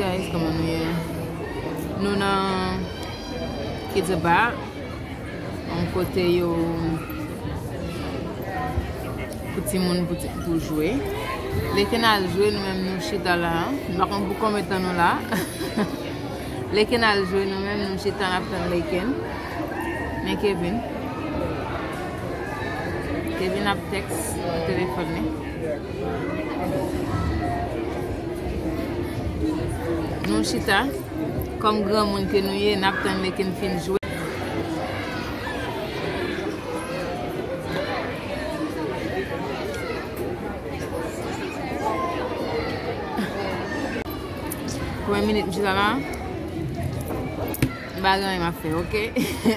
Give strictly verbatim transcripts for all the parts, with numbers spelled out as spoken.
Guys, kòman nou ye? Nou nan Kids Bar, yon kote yo pou timoun pou, ti- pou jwe. Leken al jwe, nou menm nou chita la. M pa konn pou konbyen tan nou la. Leken al jwe, nou menm nou chita n ap tann Leken. Men Kevin. Kevin ap tèks nan telefòn li. Nou chita, kòm granmoun ke nou ye, n ap tann Leken fin jwe. Konbyen minit m chita la? M pa gen anyen m ap fè, oke?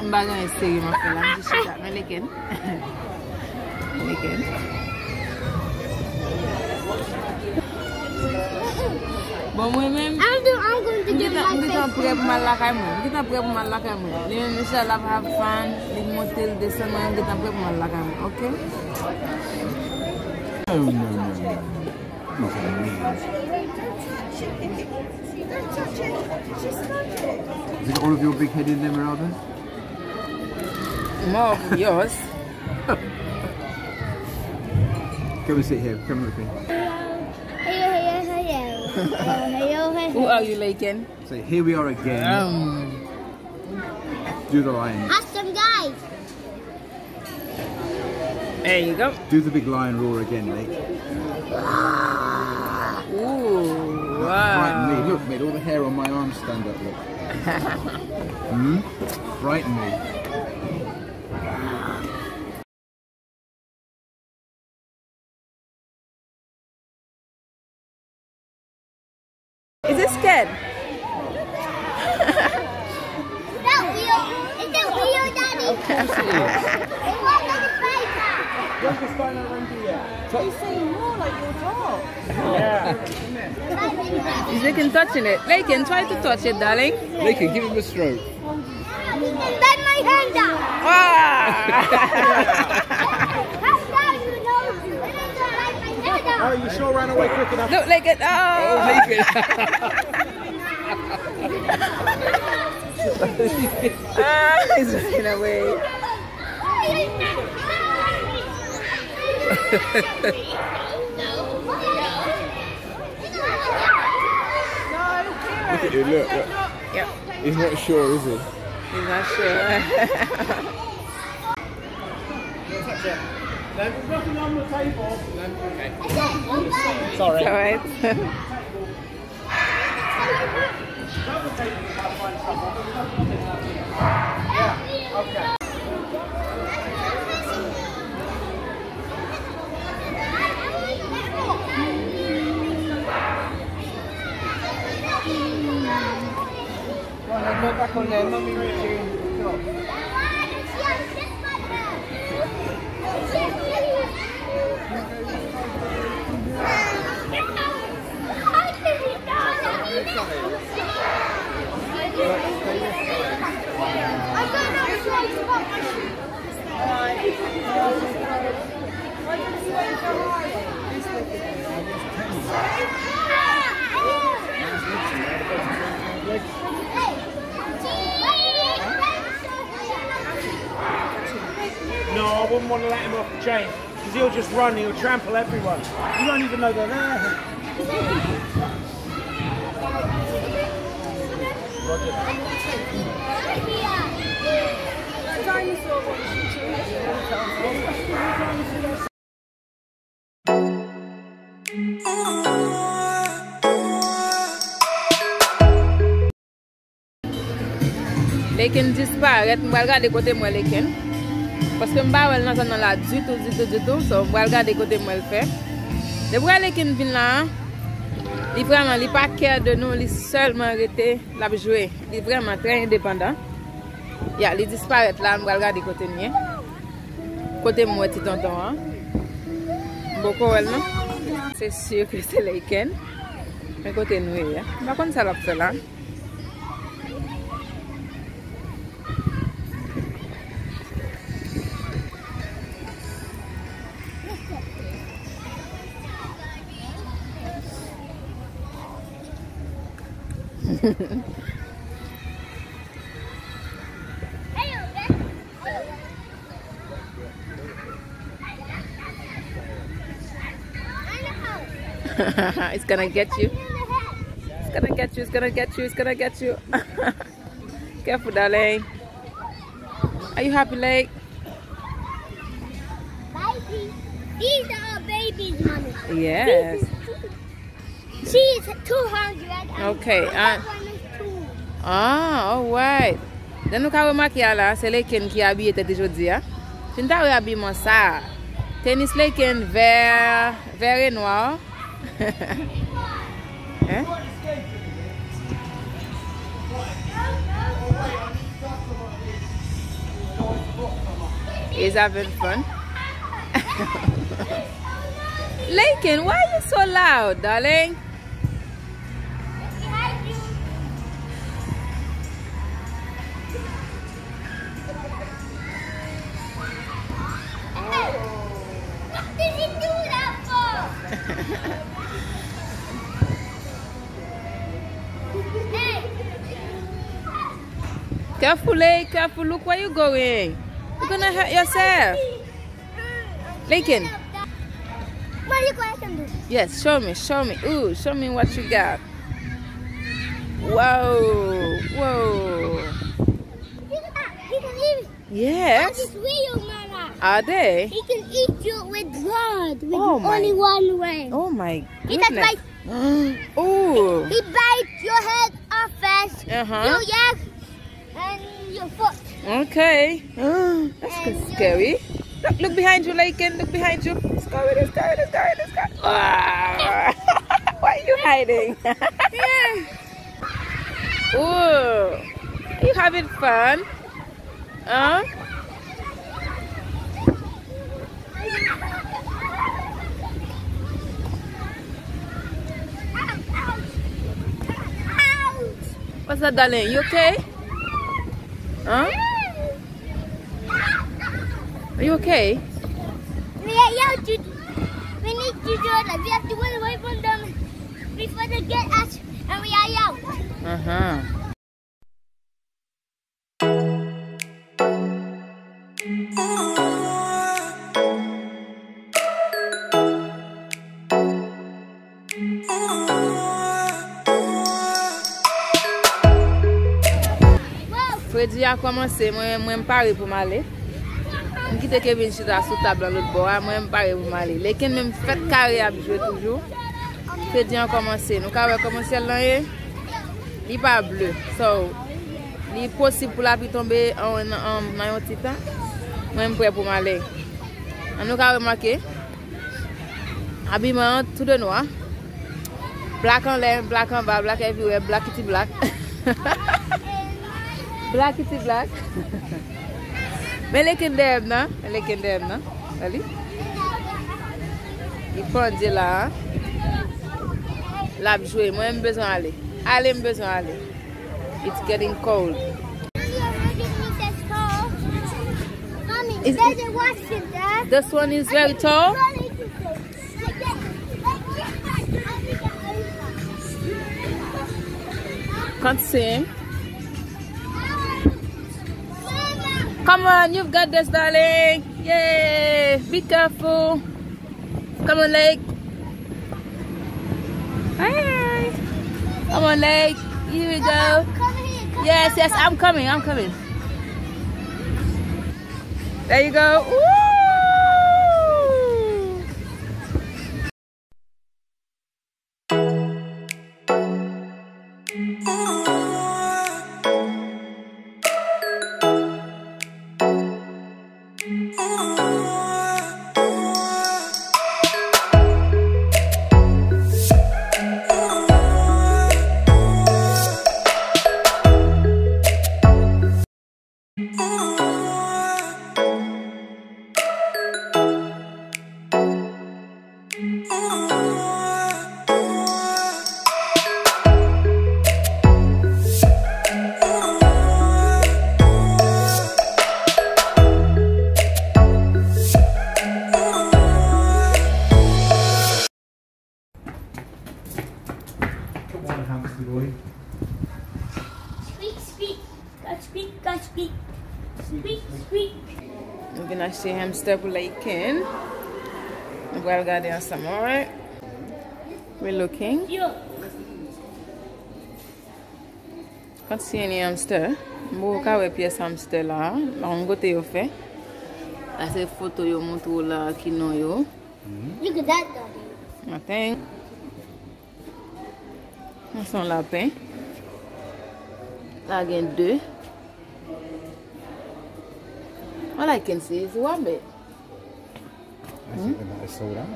M pa gen anyen serye m ap fè la. M jis chita. Men Leken. Leken. Bon, mwen menm, I'm do- I'm going to m get gentan, my m gentan face prè pou m al lakay mwen. M gentan prè pou m al lakay mwen. Li menm, Michel ap have fun. Li monte, li desann, mwen, m gentan prè pou m al lakay mwen, oke? No, no, no, no. Look at me. Is it all of your big head in there, Miranda? More of yours. Come and sit here. Come and look here. Hey, hey, hey, hey, hey. Hey, hey, hey, hey. Who are you, Laken? Say, "Here we are again." Um. Do the lion. Ask them guys. There you go. Do the big lion roar again, Lake. Ooh, wow. Frighten me. Look, made all the hair on my arms stand up, look. Hmm? Frighten me. Is it scared? Is that real? Is that real, Daddy? Of course it is. It wasn't a fighter. Youngest dino around here. He's saying more like your dog. Yeah. He's looking, touching it. Laken, try to touch it, darling. Laken, give him a stroke. Bend my hand down. Ah! How dare you know? Bend my hand down. Oh, you sure ran away quick enough? Look like it. Oh, oh, Laken. Ah, he's running away. Look at it, look, look. Yep. He's not sure, is he? He's not sure. Sorry. It's all right. No, I wouldn't want to let him off the chain, because he'll just run, he'll trample everyone. You don't even know they're there. Laken disparèt, m pral gade kote m wè Laken. Paske m pa wè l nan zòn nan la ditou, ditou, ditou. So, m pral gade kote m wè l fè. Depi w wè Laken vin la, li vrèman, li pa care de nou, li sèlman rete, l ap jwe. Li vrèman trè endepandan. Ya, li disparèt la, m pral gade kote m ye. Kote m wè ti tonton an. M poko wè l non. Se si ke se Laken. Men kote nou ye a? M pa konn sa l ap fè la. It's gonna get you. It's gonna get you. It's gonna get you. It's gonna get you. Careful, darling. Are you happy, Lake? Baby. These are babies, mommy. Yes. These is two. She is two hundred and okay, that one is two. Ah, alright. Jan nou ka remake a la, se Laken ki abiye tèt li jodi a. Si n ta wè abiman sa, tenis Laken vè, vè e nwa. Hein? Is having fun. Laken, why you so loud, darling? What did he do that for? Hey! Careful, eh, careful. Look where you going. You're gonna hurt yourself. Laken. Mommy, look what I can do. Yes, show me, show me. Ooh, show me what you got. Whoa, whoa. He can, he can eat. Yes. That is real, Mama. Are they? He can eat you with blood, with oh my, only one way. Oh my goodness. He can bite. Ooh. He bite your head off first. Uh-huh. Your ears and your foot. Okay. That's scary. Look, look behind you, Laken. Look behind you. Let's go, let's go, let's go, let's go. Ah. Why are you hiding? Yeah. Ooh. Are you having fun? Huh? What's up, darling? You okay? Huh? Are you okay? We are out to, we need to do that. We have to run away from them before they get us, and we are out. Uh-huh. Fredi a kòmanse, mwen, mwen m pare pou m ale. M kite Kevin chita sou tab lan lòt bò a, mwen m pare pou m ale. Laken menm fèt kare ap jwe toujou. Fredi an kòmanse. Nou ka wè kòman syèl lan ye? Li pa ble. So, li posib pou lapli tonbe an, an, nan yon ti tan. Mwen m prè pou m ale. An nou ka remake. Abiman an tou de nwa. Black anlè, black anba, black everywhere, blackity black. Blackity black. Men Laken dèyè m nan, men Laken dèyè m nan. Gade li. Li pandye la. L ap jwe, mwen m bezwen ale. Ale m bezwen ale. It's getting cold. Mommy, is there's a washroom there. This one is very tall. Can't see him. Come on, you've got this, darling. Yay! Be careful. Come on, Lake. Hi. Come on, Lake. Here we go. Yes, yes, I'm coming. I'm coming. There you go. Ooh. Come on, hamster boy. Squeak, squeak, squeak. Nou vin achte hamster pou Laken. Nou pral gade ansanm, alright? We're looking. Can't see any hamster. M poko ka wè pyès hamster la. M pa konn kote yo fè. Sa se foto yo montre w la ki non yo. Look at that, Daddy. Nothing. Sa se yon lapen. La gen de. All I can see is rabbit. I think they might have sold out.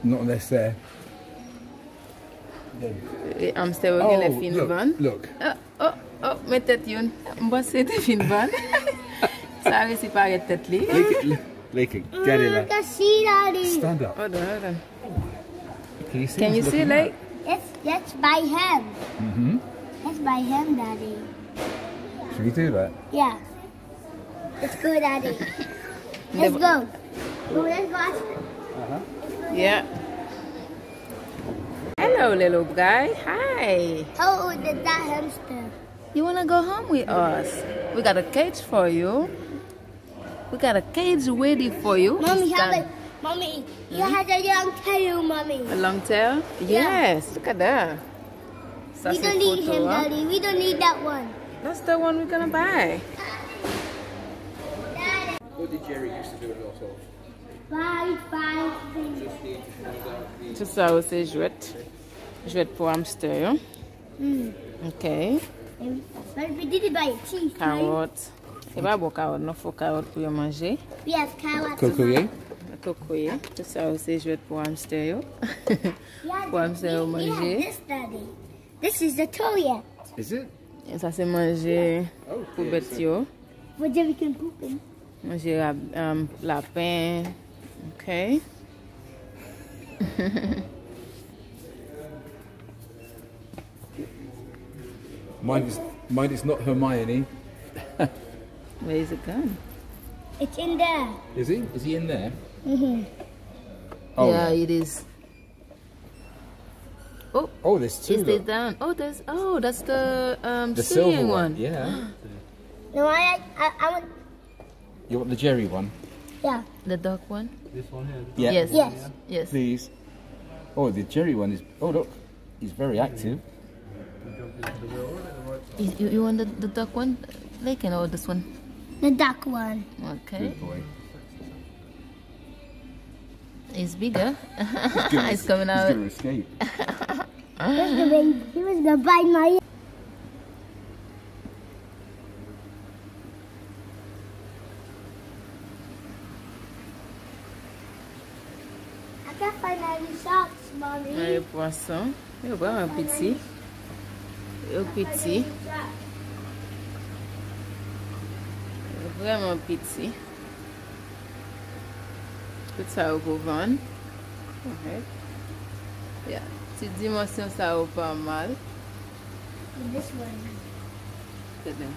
Not unless they're dead. E hamster yo genlè fin vann. Oh, look. Oh, oh, oh, men tèt youn. M panse te fin vann. Sa resi parèt tèt li. Look at, look, look at Daddy. Mm, I can see, Daddy. Stand up. Hold on, hold on. Can you see? Can you see, like? That's, that's by him. Mm-hmm. That's by him, Daddy. Should we do that? Yeah. Let's go, Daddy. Let's go. Go, let's go. Yeah. Hello, little guy. Hi. How old is that hamster? You wanna go home with us? We got a cage for you. We got a cage ready for you. Mommy, how about, Mommy, he has a long tail, Mommy. A long tail? Yeah. Yes, look at that. Sa se foto a. We don't need him, Daddy. We don't need that one. That's the one we're gonna buy. What did Jerry used to do a lot of? Bye, bye. Just the, just the Tout sa yo se jwèt. Jwèt pou hamster yo. Mm. Ok. And, but we didn't buy a cheese, right? Kawòt. Se pa bon kawòt, non, fo kawòt pou yo manje. We have carrots. Kokoye. Kokoye. Tout sa yo se jwèt pou hamster yo. Pou hamster yo manje. Yeah, this, Daddy. This is the toilet. Is it? E sa se manje pou bèt yo. But then we can poop in. Manje rab-, um, lapen. Ok. Mine is, mine is not Hermione. Where is it gone? It's in there. Is he? Is he in there? Mm-hmm. Oh, yeah, it is. Oh, oh, there's two. Is it down? Oh, there's, oh, that's the, um, seeing one. Yeah. No, I, I, I want You want the Jerry one? Yeah. The dark one? This one here. Yeah. Yes. Yes. Yes. Please. Oh, the Jerry one is. Oh, look, he's very active. You, you, you want the, the dark one, Laken, or this one? The dark one. Okay. Good boy. It's bigger. It's coming out. He's gonna escape. Look at the baby. He was gonna bite my. I can't find any socks, Mommy. Nan yo pwason. Yo vrèman piti. Yo piti. Yo vrèman piti. Tout sa yo pou vann. Ok. Yeah. Ti dimansyon sa yo pa mal. This one. Tande.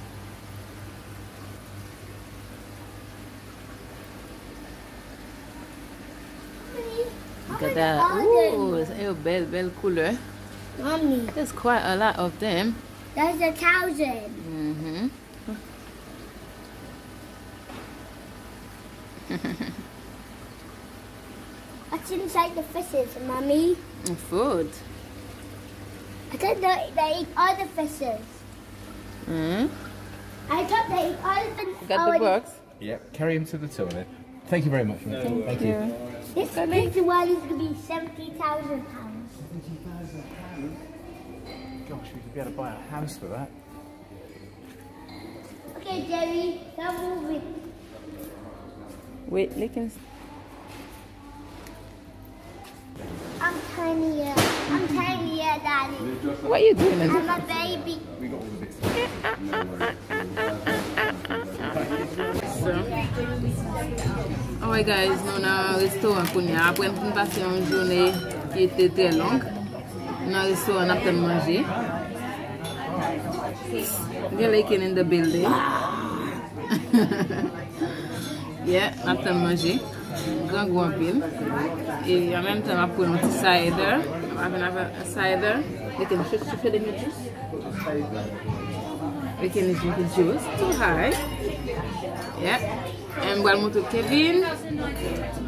Gade, ooh, sa yo bèl, bèl koulè. Mommy. There's quite a lot of them. There's a thousand. Mm-hmm. What's inside the fishes, Mommy? Food. I thought they, they eat all the fishes. Mm-hmm. I thought they eat all the fishes. You got the box? Yep, carry him to the toilet. Thank you very much, mate. Thank you. This big one is gonna be seventy thousand pounds. Seventy thousand pounds? Gosh, we could be able to buy a house for that. Okay, Jerry, stop moving. Wait, Laken. I'm tiny, yeah. I'm tiny, yeah, Daddy. What you doing? I'm a baby. So, alright guys, nou nan restoran kounye a. Apre n fin pase yon jounen ki te trè long, nan restoran n ap tann manje. Gen Laken in the building. Yeah, n ap tann manje. Grangou anpil. E an menm tan, m ap pran yon ti cider. M ap vin avè cider. Laken, show, show, show dem your juice. We can drink the juice. Too high. Yeah. And m pral montre Kevin.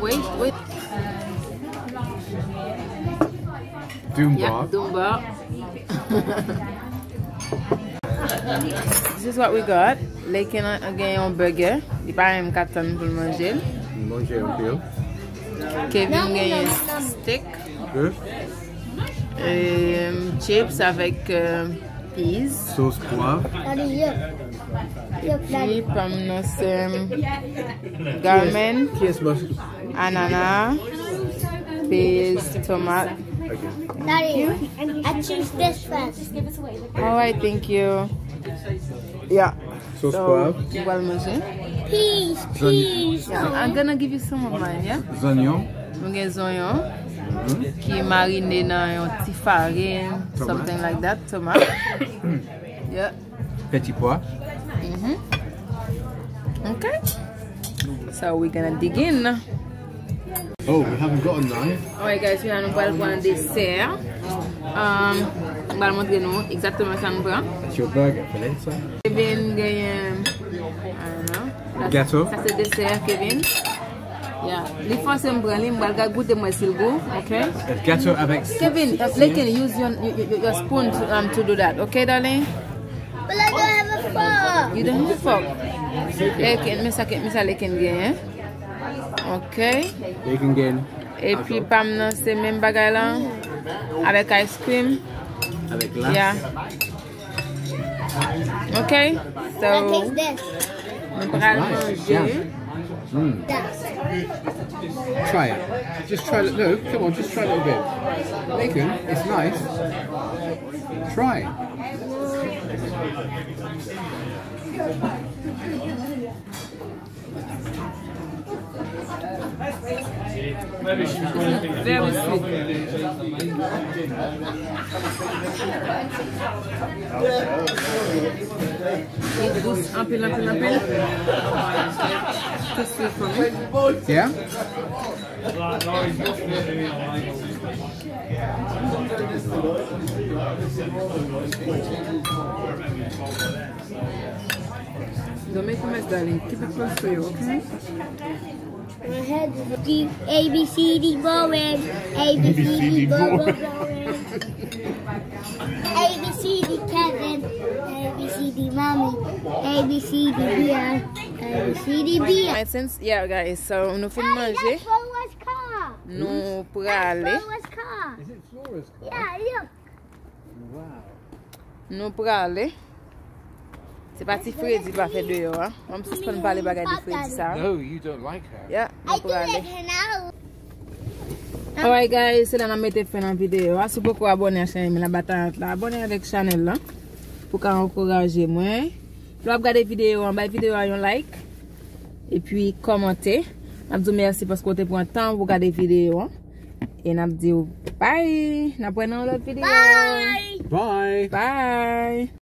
Wait, wait. Dumba. Yeah, Dumba. This is what we got. Laken gen yon burger. Li pa menm ka tann pou l manje l. Manje yon pil. Kevin gen steak. Bèf. Euh, chips avèk, euh, peas. Sos pwav. Epi pa m nan se gamen, anana, peas, tomat. Daddy, I choose this first. Alright, thank you. Yeah. Sos pwav. So, nou pral manje. Peas, peas. Yeah, I'm gonna give you some of mine, yeah? Zonyon. Nou gen zonyon ki marine nan yon ti farin, something like that, tomat. Yeah. Peti pwa. Mm-hmm. Okay. So we're gonna dig in. Oh, we haven't gotten none. Alright guys, nou pral pran desè. Um, m pral montre nou egzakteman sa nou pran. That's your burger, Vanessa. Kevin genyen, I don't know. Gato. Sa se desè, Kevin. Yeah. Li fòse m pran li, m pral goute m wè si l gou, okay? Gato avèk Kevin, uh, Laken, use your, your, your, your spoon to, um, to do that, okay, darling? But I don't have a fork. You don't have a fork? Laken, men sa, men sa Laken genyen. Okay. Laken gen. Epi pa m nan se menm bagay la. Avèk ice cream. Avèk glas. Yeah. Okay. So, nou pral manje. Mm. Try it. Just try it. No, come on, just try a little bit. Laken, it's nice. Try. Very sweet. Li dous anpil, anpil, anpil. Too sweet for me. Yeah? Don't make a mess, darling. Keep it close to you, okay? My head is deep. A B C D boring. A B C D boring. A B C D Kevin. A B C D mommy. A B C D Beyond. A B C D Beyond. Alright, since, yeah, guys, so nou fin manje. Hey, that's Flora's car. Nou prale. That's Flora's car. Is it Flora's car? Yeah, look. Wow. Nou prale. Se pa ti fredi pa fè deyò a. Mwen m sispann pale bagay de fredi sa. No, you don't like her. Yeah, nou prale. Alright guys, se la n ap mete fen nan videyo a. Si w poko abòne ak chanèl mwen la, ba tayant la, abòne avèk chanèl la pou ka ankouraje mwen. Lè w ap gade videyo an, bay videyo a yon like. Epi kòmante. N ap di w mèsi paske w te pran tan pou gade videyo an. E n ap di w bye. N ap wè nan yon lòt videyo. Bye. Bye. Bye.